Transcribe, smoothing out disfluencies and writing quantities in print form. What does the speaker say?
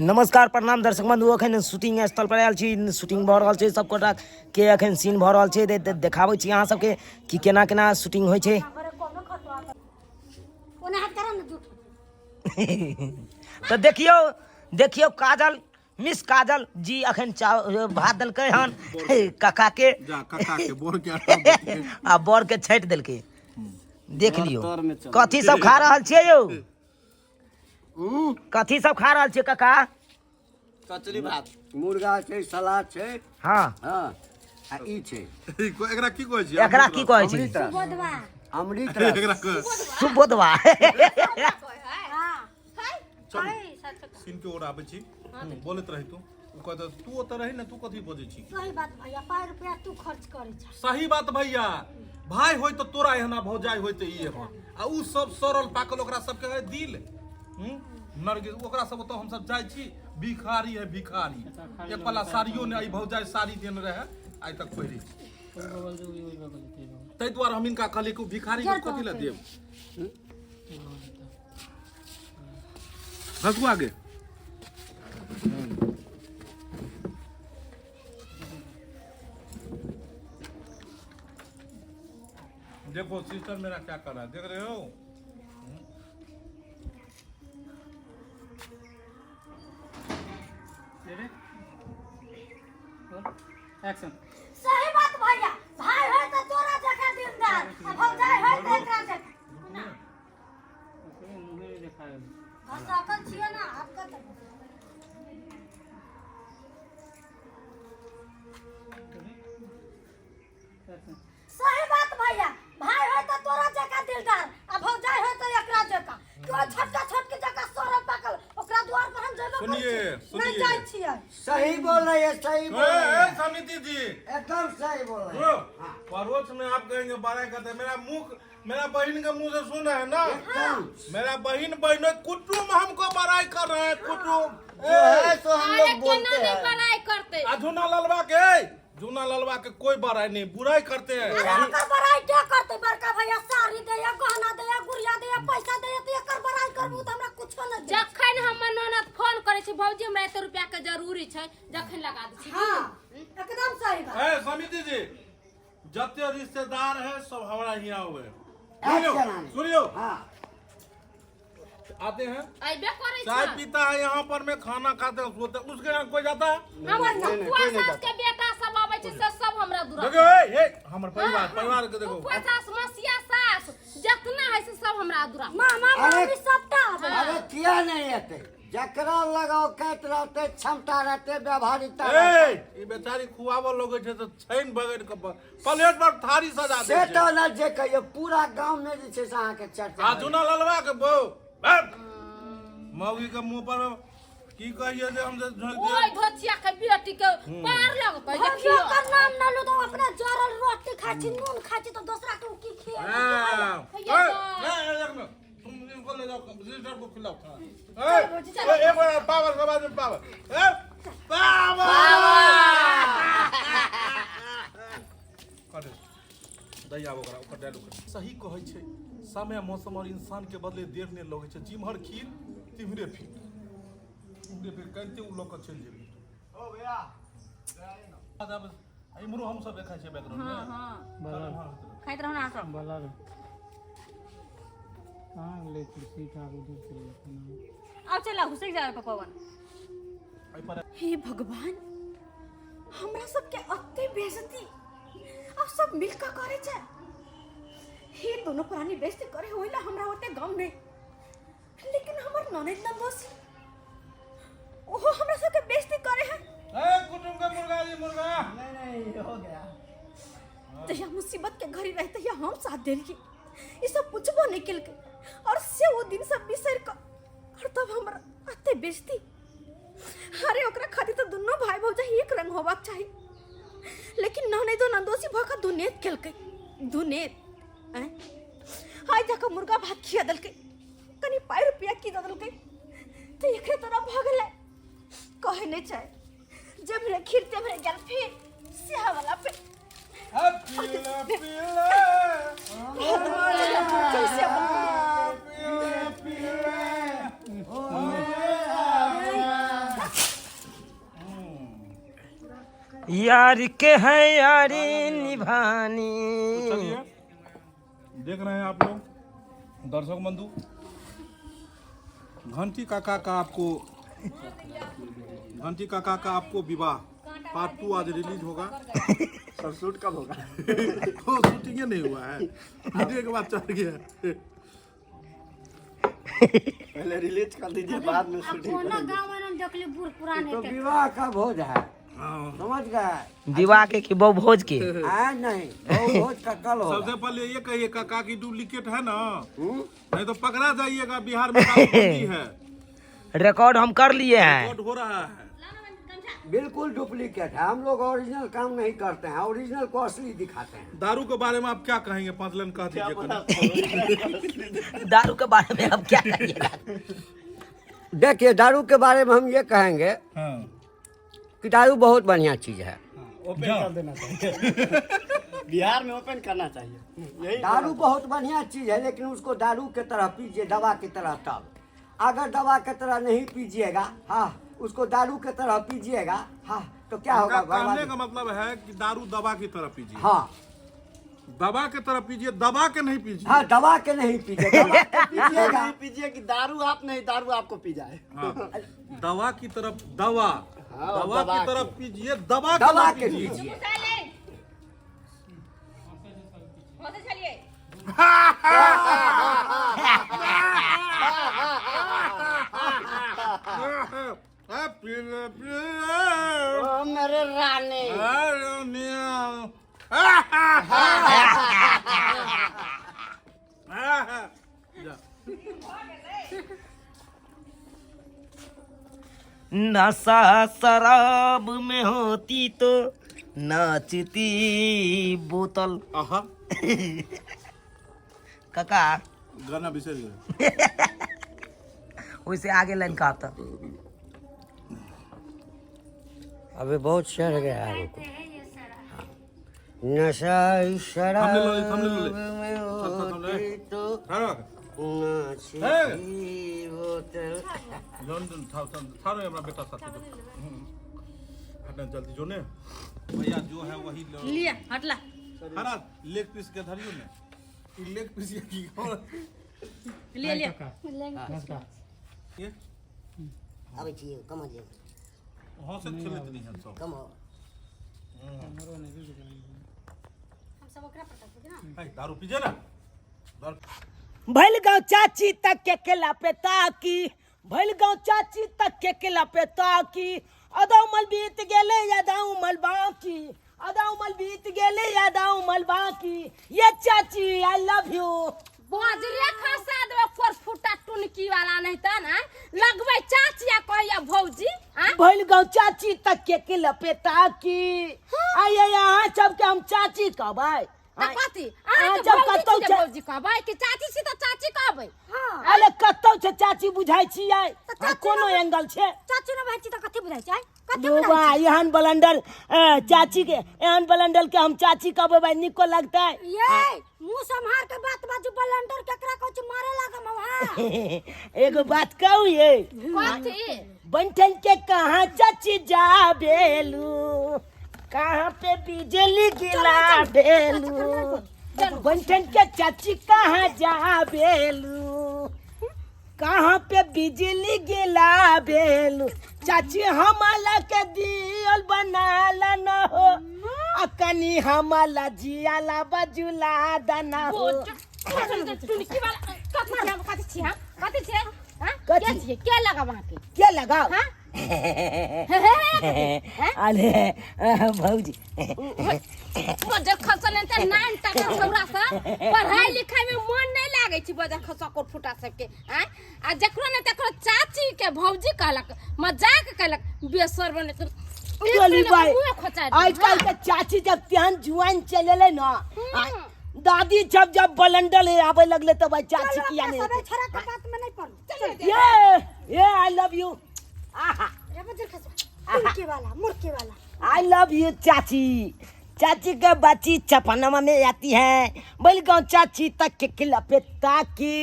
नमस्कार प्रणाम दर्शक बंधु, अखन शूटिंग स्थल पर आयल छी। शूटिंग भऽ रहल छै, सब गोटा के अखन सीन भऽ रहल छै। देखाबै छी अहाँ सबके कि केना केना शूटिंग होइ छै। तऽ देखियौ देखियौ, काजल, मिस काजल जी अखन भात देलकै हन काका के। जा काका के, बोर के आटा देलकै। आ बर के छाँटि देलकै। देख लियौ कथी सब खा रहल छियै यौ, कथी सब खा रहल छियै काका? कचरी भात। मुर्गा छै, सलाद छै। हँ, आ ई छै। एकरा की कहै छी? एकरा की कहै छी? अमृत रस। अमृत रस। एकरा कहै सुबोधवा। चलू, सीन के ओर आबै छी। बोलैत रही तू, ओ कहत तू ओतऽ रही ने, तू कथी बजै छी? सही बात भैया, पाइ रुपया तू खर्च करै छ। सही बात भैया, भाई होय तऽ तोरा एहना, भौजाई होय तऽ ई एहन, आ उ सब सड़ल पाकल, ओकरा सबके है दिल नरगिस, ओकरा सब ओतऽ हमसब जाइ छी, भिखारी है भिखारी। एक पल्ला साड़ियो ने, एहि भौजाई साड़ी देने रहे, आइ तक पहिरै छी। ताहि दुआरे हम हिनका कहलियै कि भिखारी के कथी लए देब। हंसुआ गे। देखो सिस्टर मेरा क्या कर रहा है, देख रहे हो? एक्शन। सही बात भैया, भाई होय त तोरा जकाँ दिलदार आ भौजाई होय त एकरा जकाँ। मुँहे देखाय। घसकल छियै ना आब कतऽ। सही बात भैया, भाई होय त तोरा जकाँ दिलदार आ भौजाई होय त एकरा जकाँ। क्यों छोटका छोटकी जकाँ सड़ल पाकल, ओकरा द्वार पर हम जेबे करै सुनिए, छियै? नहि सुनिए। जाइ छियै। सही बोल रही है, सही बोल रही ए, है। समिति जी। एकदम सही बोल रही है। सुनो, पड़ोस में आप कहेंगे बड़ाई करते हैं। मेरा मुख, मेरा बहन के मुंह से सुना है ना। एकदम। मेरा बहन बहनों कुटुम हमको बड़ाई कर रहे हैं, कुटुम। जो है सो हम अरे लोग केना बोलते नहीं हैं। बड़ाई करते? आ जूना ललवा के, जूना ललवा के कोई बड़ाई नहीं, बुराई करते हैं। अरे ओकर बड़ाई के करते? बड़का भैया साड़ी दैया, गहना दैया, गुड़िया दैया, पैसा दैया, तऽ एकर बड़ाई करबू तऽ हमरा कुछो नहि दे। जखन हमर ननद फोन करै छै, भौजी हमरा एते रुपया के जरूरी छै, जखन लगा दै छै। हाँ, एकदम सही बात। ए समिति जी, जते रिश्तेदार है सब हमारा यहाँ हुए। सुनियो। चलाने। सुनियो। हाँ। आते हैं। अइबे करै चाय छै। पीता है यहाँ पर में, खाना खाते हैं, सोते हैं। उसके यहाँ कोई जाता है? हमर फुआ सास के बेटा सब आबै छै, से सब हमरा दुरा। देखो, ए, ए, हमर परिवार, परिवार के देखो। फुआ सास, मसिया सास जितना है से सब हमरा दुरा। मामा मामी सबटा आबै। अरे किया नहीं एते? जकरा लगाओ कैत रहते, क्षमता रहते, व्यवहारिकता ए रहते। ई बेचारी खुआबऽ लगै छै तऽ छानि बगैर के प्लेट पर थारी सजा दै से छै। तऽ ने जे कहियौ, पूरा गांव में जे छै से अहाँके चर्चा आ होइए। जूना ललवा के बहू बस, मौगी के मुंह पर की कहिए जे हम जे झोंकि ओइ दियै। धोचिया के बेटी के पार लगतै। हम देखियौ। ओकर नाम न लू तऽ अपना जरल रोटी खाइ छी, नून खाइ छी, तऽ दोसरा के उ की खिएबै? हाँ। भैया। ए, ए, ए, एक मिनट। तुम इनको ले जाओ, सिस्टर को खिलाओ खाना। ए, ए, एक बार पावर के बाद में पावर, ए, पावर करे दैया ओकरा, ओकर डायलॉग सही कहै छै। समय मौसम और इंसान के बदले देर नहि लगै छै। जिम्हर खीर तिम्हरे फिर, तिम्हरे फिर, कनिते उ लऽ कऽ चलि जेबही। आब इम्हरो हम सब देखै छियै बैकग्राउंड में। बलर। खाइत रहू ना सब। बलर कहाँ गेलै? कुर्सी उठा के उधर चलि गेलै। अब चला घुसक जाए पवन। एहि पर। हे भगवान, हमरा सबके अते बेइज्जती अब सब मिल के करे छै। हे दोनों प्राणी बेइज्जती करे होइला हमरा ओते गम नहीं, लेकिन हमर ननद नंदोसी ओहो हमरा सबके बेइज्जती करे है। ए कुटुम के मुर्गा जी, मुर्गा। नहीं नहीं, हो गया। तहिया मुसीबत के घड़ी रहे तहिया हम साथ देलिए, ई सब पूछबो नहीं केलकै और से वो दिन सब बिसरि कऽ और तब हमरा अते बेइज्जती। अरे ओकरा खातिर तऽ दुनू भाई भौजाई एक रंग होबाक चाही, लेकिन ननैदो ननदोसी भऽ कऽ दुनेत केलकै, दुनेत। आँय आइ जाकऽ मुर्गा भात खिया देलकै, कनि पाइ रुपया की दऽ देलकै तऽ एकरे तोरा भऽ गेलै। कहै नहि छै, जेम्हरे खीर तेम्हरे गेल फिर सेहा वाला पे। पीले पीले। जैसे अपन पीले पीले। यार के है यारी निभानी। चलिए देख रहे हैं आप लोग दर्शक बंधु, घंटी काका का आपको, घंटी काका का आपको विवाह पार्ट 2 आज रिलीज होगा। सर शूट कब होगा? वो शूटिंग नहीं हुआ है, वीडियो के बाद चढ़ गया। पहले रिलीज कर दीजिए, बाद में अब शूटिंग कोनो करेंगे। गांव में देखली बूढ़ पुरान तो हेतै। विवाह का भोज है, समझ गए? विवाह के कि बहु भोज के? आए नहीं, बहु भोज का कल होगा। सबसे पहले ये कहिए काका की डुप्लीकेट है ना, नहीं तो पकड़ा जाइएगा। बिहार में दारूबंदी है, रिकॉर्ड हम कर लिए हैं। रिकॉर्ड हो रहा है। बिल्कुल डुप्लीकेट है, हम लोग ओरिजिनल काम नहीं करते हैं, ओरिजिनल को असली दिखाते हैं। दारू के बारे में आप क्या कहेंगे? 5 लाइन कह दीजिए। दारू के बारे में आप क्या कहिएगा? देखिए, दारू के बारे में हम ये कहेंगे हाँ कि दारू बहुत बढ़िया चीज है। ओपन कर देना चाहिए बिहार में, ओपन करना चाहिए यही। दारू बहुत बढ़िया चीज है, लेकिन उसको दारू के तरह पीजिए, दवा की तरह। तब अगर दवा के तरह नहीं पीजिएगा, हाँ, उसको दारू के तरह पीजिएगा, हाँ, तो क्या होगा? कहने बर्बादी। का मतलब है कि दारू दवा की तरह पीजिए। हाँ दवा के तरह पीजिए, दवा के नहीं पीजिए। हाँ, दवा के नहीं पीजिए, दवा के पीजिएगा। नहीं पीजिए कि दारू आप नहीं, दारू आपको पी जाए। हाँ, दवा की तरफ, दवा हाँ, दवा दवा की तरफ पीजिए, दवा के दवा ना के पीजिए। पीजिए। आ, पीले, पीले, ओ मेरे रानी, अरे मियाँ। जा। नशा शराब में होती तो नाचती बोतल। आहा काका गाना बिसर गए। वैसे आगे लाइन का आता। अभी बहुत चढ़ गया है, रुको। नशा शराब हमने लो, हमने लो, ले। में चल, चल, चल, ले। होती तो हाँ, नाचती बोतल। जौन जौन था था था रे हमरा बेटा साथे जो। हटना जल्दी जो ने भैया जो है वही लो। लिया हटला। हरा लेग पीस के धरियो ने, ई लेग पीस ये की और लिया लिया। नमस्कार। ये आबै छी कम हो जाए। हंसैत खेलैत नहीं है सब। कम हो। हम सब ओकरा पर तकबै ना। है, दारू पीजे ना, दारू। भैल गाँव चाची तक के केला पे ताकी, भैल गाँव चाची तक के केला पे ताकी, अदा उमल बीत गेले अदा उमल बाकी, अदा उमल बीत गेले अदा उमल बाकी, ये चाची I love you. बजरे खसा देबै फोर फुटा टुनकी वाला नहीं त ना लगबै चाची आ कहैया भौजी आ? भैल गाँव चाची तक के केला पे ताकी। आइए यहाँ सबके हम चाची कहबै। त कथी अहाँ अहाँ जब के कतौ भौजी छी जे भौजी कहबै कि चाची छी त चाची कहबै? हां अरे कतौ छै चाची बुझाइ छियै? तऽ चाची कोनो ना- एंगल छै? चाची न भाई त कथी बुझाइ छै? कथी यो बुझाइ बा छै? एहन बलंडर चाची के, एहन बलंडर के हम चाची कहबै भाई निको लगतै। ये मुंह संभार के बात बाजू, बलंडर केकरा कहै छै, मारे लागम हम। हां एगो बात कहू ये? कथी? बंठन के कहाँ चाची जा बेलू, कहाँ पे बिजली गिला बेलू, बंठन के चाची कहाँ जा बेलू, कहाँ पे बिजली गिला बेलू, चाची हमाला के दियल बनाला न हो, आ कनी हमाला जियाला बजुला दना हो। टुनकी वाला कथी छी हम? कथी छी हम? कथी छी हां? कथी? के छियै? के लगाब अहाँके? के लगाओ? हां अरे भौजी बजर खसल त नाइन तक छौरा सब पढ़ाई लिखाई में मन नहीं लागे छै बजर खसा को फुटा सबके। आँ आ जकरो ने तकरो चाची के भौजी कहलक, मजाक कहलक, बेसर बने तो चली भाई मुँह खोचा आज कल के चाची जब तेहन जुआन चलेले ना, दादी जब जब बलंडल आवे लगले तो भाई चाची चलो किया अपना नहीं सब छोरा के बात में नहीं पड़ू। चलो ये ये I love you. आहा रे बजर खसवा मुर्के वाला, मुर्के वाला। I love you चाची। चाची के बच्ची चपनमा में आती है, बोल गाँव चाची तक के खिला पे ताकी।